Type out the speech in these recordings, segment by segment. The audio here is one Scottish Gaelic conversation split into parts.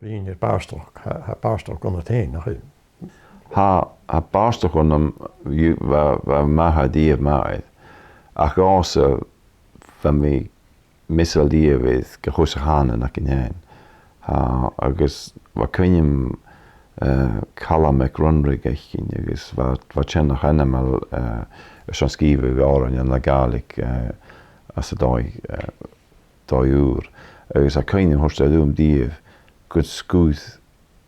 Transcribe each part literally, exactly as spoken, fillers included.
Bhithinn air bàrdachd, tha, tha bàrdachd annad fhèin, nach eil? Tha, tha bàrdachd annam, bha, bha m' athair dìreach math air. Ach dhòmhsa, bha mi measail dìreach air gu cur sa chànan againn fhèin. Tha, agus bha cuimhne agam, eh, Calum MacRunrig fhaicinn, agus bha, bha e ainmeil, eh, airson sgrìobhadh òrain anns a' Ghàidhlig, eh, anns an dòigh, eh, dòigh ùr. Agus tha cuimhne agam a thoirt air adhart dìreach gun sguir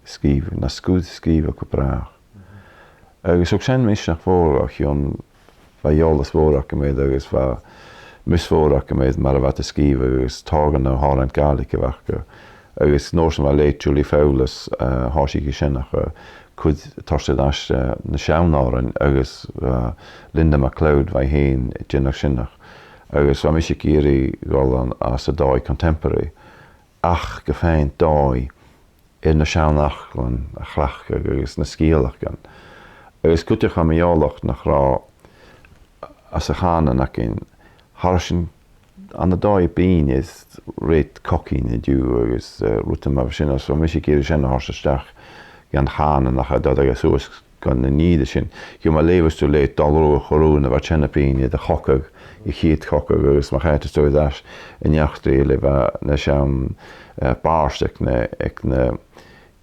sgrìobhadh, na sguir sgrìobhadh gu bràth. Agus thug sin misneachd mhòr dhomh, chionn bha eòlas mòr agam air agus bha meas mhòr agam air mar a bha iad a' sgrìobhadh agus tòrr de na h-òrain Ghàidhlig a bh' aca. Agus an uair sin bha leithid Julie Fowlis, eh, thòisich i sin, eh, a' cur, a' toirt air ais, eh, na seann òrain agus, eh, Linda MacLeod, bha i fhèin a' dèanamh sin. Agus bha mise ag iarraidh a dhol ann, anns an dòigh contemporary, ach gu faighinn dòigh air na seann fhaclan a chleachdadh agus na sgeulachdan. Agus cuideachd tha mi eòlach nach robh anns a' chànan againn, tha sinn ann an dòigh a' bruidhinn air rud cogaidh an-diugh agus, eh, rudan mar sin, agus bha mise ag iarraidh sin a thoirt a-steach dhan chànan a chaidh a thoirt suas gun an ìre sin. Gheibh mi leughaidh tu le Dòmhnall Ruadh a' Chorùna, bha e a' bruidhinn air a' chogadh, a' chiad chogadh, agus ma thèid thu air ais an eachdraidh le bhith na seann, eh, bàird aig na, aig na,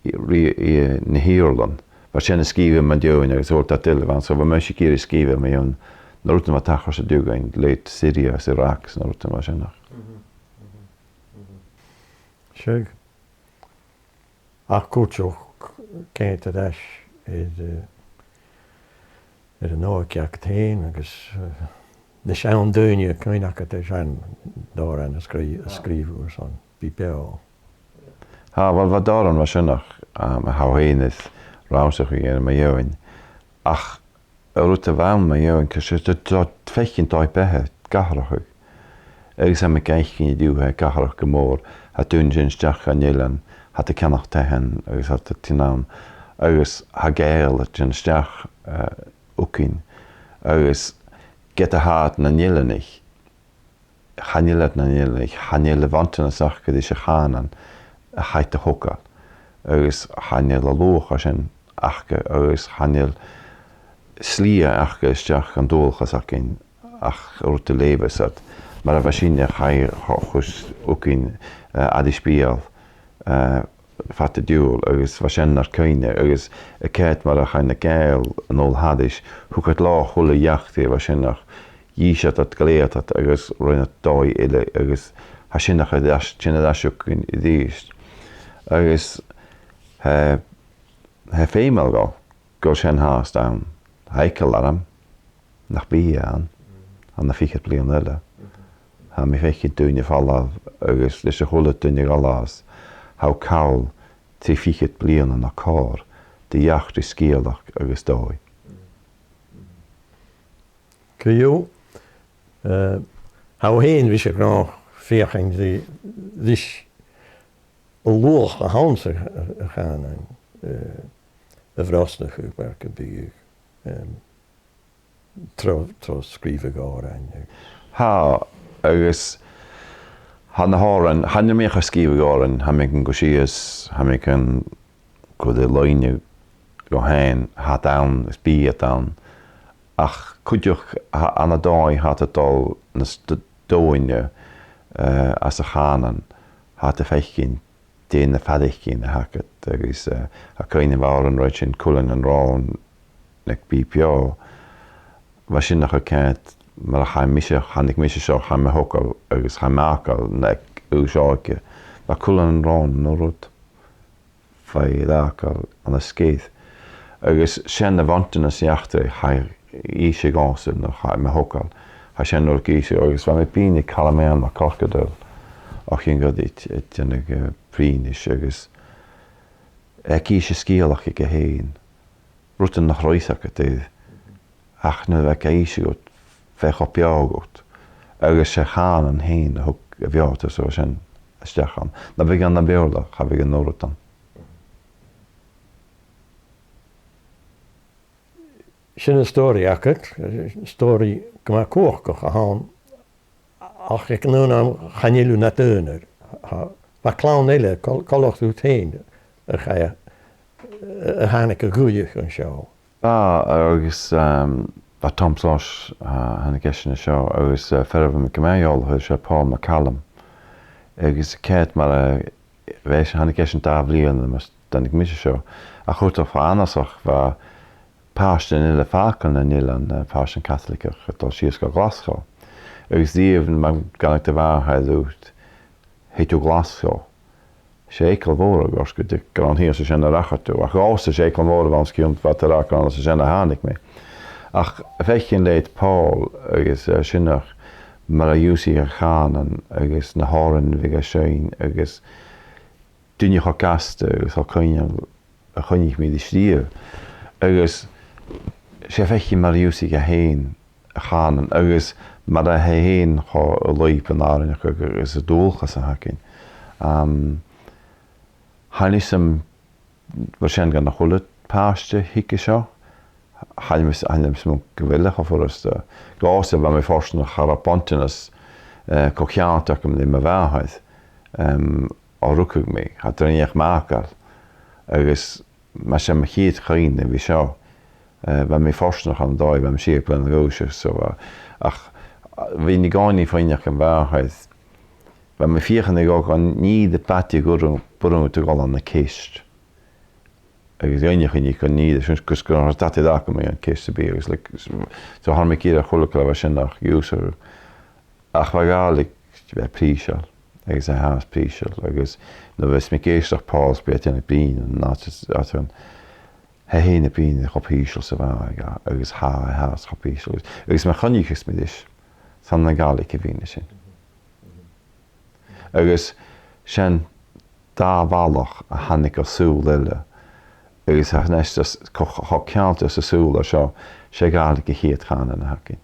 ri-, i-, na h-Iarlan. Bha sin a' sgrìobhadh mun deidhinn agus thuirt e tuilleadh ann, so bha mise ag iarraidh sgrìobhadh mu dheidhinn na rudan a bha a' tachairt an-diugh againn, le Syria is Iraq is na rudan mar sin. Mhm, mhm, mhm. Seadh. Ach cuideachd, ceangailte ris, air, eh, air an òige agad fhèin agus, eh, na seann daoine a' cuimhneachadh air seann òrain a sgrì-, a sgrìobhadh airson bith beò. Tha, uill, bha dòrainn mar sin, ach, um, tha thu fhèin air rannsachadh a dhèanamh mu dheidhinn. Ach an rud a bh' ann mu dheidhinn, gu, 's e, tha, tha, faic an dòigh-beatha ag atharrachadh. Agus tha mi ga fhaicinn an-diugh, tha e ag atharrachadh gu mòr, tha daoine a' tighinn a-steach dhan eilean, tha iad a' ceannach taighean, agus tha iad a' tighinn ann, agus tha Gàidheil a' tighinn a-steach, eh, thugainn. Agus ged a tha iad nan eileanaich, chan eil iad nan eileanaich, chan eil a' bhuineas aca ris a' chànan a chaidh a thogail, agus chan eil an luach sin aca, agus chan eil slighe aca a-steach dhan dualchas againn ach rud a leughas iad. Mar a bha sinne, chaidh, cho-, chus thugainn, eh, aithris beul, eh, fad an t-siubhail, agus bha sin nar cuimhne, agus a' coimhead mar a chaidh na Gàidheil a-null thairis, thug iad leotha a h-uile eachdraidh a bha sin, ach dh'innis iad, ghleidh iad agus rinn iad dòigh eile, agus tha sin a' tighinn air ais, tighinn air ais thugainn a-rithist. Agus, eh, tha e feumail dhomh gu bheil sin fhathast ann. Tha eagal orm nach bi e ann, ann an fichead bliadhna eile. Tha mi a' faicinn daoine a' falbh agus leis a h-uile duine a dh'fhalbhas, tha thu a' call trì fichead bliadhna no còrr de dh'eachdraidh, sgeulachd agus dòigh. Co-dhiù, eh, tha thu fhèin, bha sinn ag ràdh, a' feuchainn ri, ris an luach a th' anns a', a' chànan, eh, a bhrosnachadh, mar gum biodh, em, tro, tro sgrìobhadh òrain. Tha, agus tha na h-òrain, chan eil mi ach a' sgrìobhadh òrain, tha mi gan cur sìos, tha mi gan cur air loidhne dhomh fhèin, tha iad ann, is bidh iad ann. Ach cuideachd, tha, ann an dòigh, tha iad a' dol nas d-, doimhne, eh, anns a' chànan, tha iad a' faicinn dè na faireachdainnean a th' agad, agus, eh, tha cuimhne agam air an rud sin, Cuilean nan Ròn aig Bìobh Beò. Bha sin a' coimhead mar a chaidh mise, thàinig mise seo, chaidh mo thogail agus chaidh m' fhàgail na aig aois òige. Bha Cuilean nan Ròn an aon rud. Bha i a' fàgail ann an sgìre. Agus sin a' bhuineas eachdraidh, chaidh innse dhòmhsa nuair a chaidh mo thogail. Tha sin uile ag innse, agus bha mi a' bruidhinn ri Calum Iain MacCorcadail o chionn ghoirid, a' dèanamh, eh, prìnis, agus e ag innse sgeulachd aige fhèin, rudan nach robh fhios agad air, ach nuair a bha e ga innse dhut, bha e cho beò dhut, agus 's e a' chànan fhèin a thug a' bheòthachas sin a-steach ann. Nam biodh e ann am Beurla, cha bhiodh an aon rud ann. Sin an stòiridh agad, stòiridh gu math cumhachdach a th' ann, ach aig an aon àm chan eil thu nad aonar. Tha, bha clann eile, col-, coltach riut fhèin, a chaidh, a thàinig a dh'fhuireach an seo. Bha, agus, um, bha Tom Sloss, uh, thàinig esan an seo, agus, uh, fear a bha mi gu math eòlach air, 's e Paul McCallum. Agus a' coimhead mar a bha esan, thàinig esan dà bhliadhna mus tàinig mise an seo. Ach chuireadh e annasach, bha pàistean eile fàgail nan eilean, uh, pàistean Caitligeach a' dol sìos gu Glaschu. Agus dh'fhaodadh, mar a chanadh do mhàthair riut, thèid thu a Ghlaschu. 'S e eagal mhòr a bh' air, gun robh an t-saoghal sin a' rachadh tu. Ach dhòmhsa 's e eagal mhòr a bh' ann, 's cinnteach, bha e a' rachadh ann às an sin a thàinig mi. Ach a' faicinn leithid Paul agus, eh, sin, ach mar a dh'ionnsaich e a' chànain agus na h-òrain a bhiodh e a' seinn agus daoine cho gasta agus cho coibhneil a chuimhnich mi ris riamh. Agus 's e a' faicinn mar a dh'ionnsaich e fhèin a' chànan, agus mar a tha e fhèin cho laghach an àrainneachd agus an dualchas a th' againn. Am, chan eil fhios agam, bheil sin gun a h-uile pàiste a thig an seo. Chan eil fhios, chan eil fhios agam gu bheil e cho furasta. Dhòmhsa bha mi fortanach, cha robh buntanas, eh, co-cheangailte agam le mo mhàthair, em, o rugadh mi, cha do rinn i ach m' fhàgail. Agus mas e mo chiad chuimhne a bhith seo, eh, bha mi fortanach ann an dòigh, bha mi sia bliadhna a dh'aois, so, eh, ach, eh, bhithinn an-còmhnaidh a' faighneachd dha mo mhàthair, bha mi a' feuchainn ri dhol gun nì de bhàta gu ruige, bu ruige dhomh a dhol ann an ceist. Agus dh'fhaighnich i gun nì, gus, gus gun robh dad a' dol gu mi an ceist sam bith, agus, like, so thàinig mi gu ìre a h-uile càil a bha sin a dh'aois. Ach bha Gàidhlig, bha e prìseil, agus e fhathast prìseil, agus nuair a bhios mi ag èisteachd ri Paul, 's bidh e a' dèanamh bruidhinn an àite, àite an, tha e fhèin a' bruidhinn cho prìseil 's a bha e, agus tha e fhathast cho prìseil. Agus, agus ma choinnicheas mi ris, 's ann na Gàidhlig a bhithinn an sin. Agus sin dà bhalach a thàinig o saoghal eile, agus tha e a-nis cho, cho ceangailte ris an saoghal seo, 's e Gàidhlig a' chiad chànan a th' againn.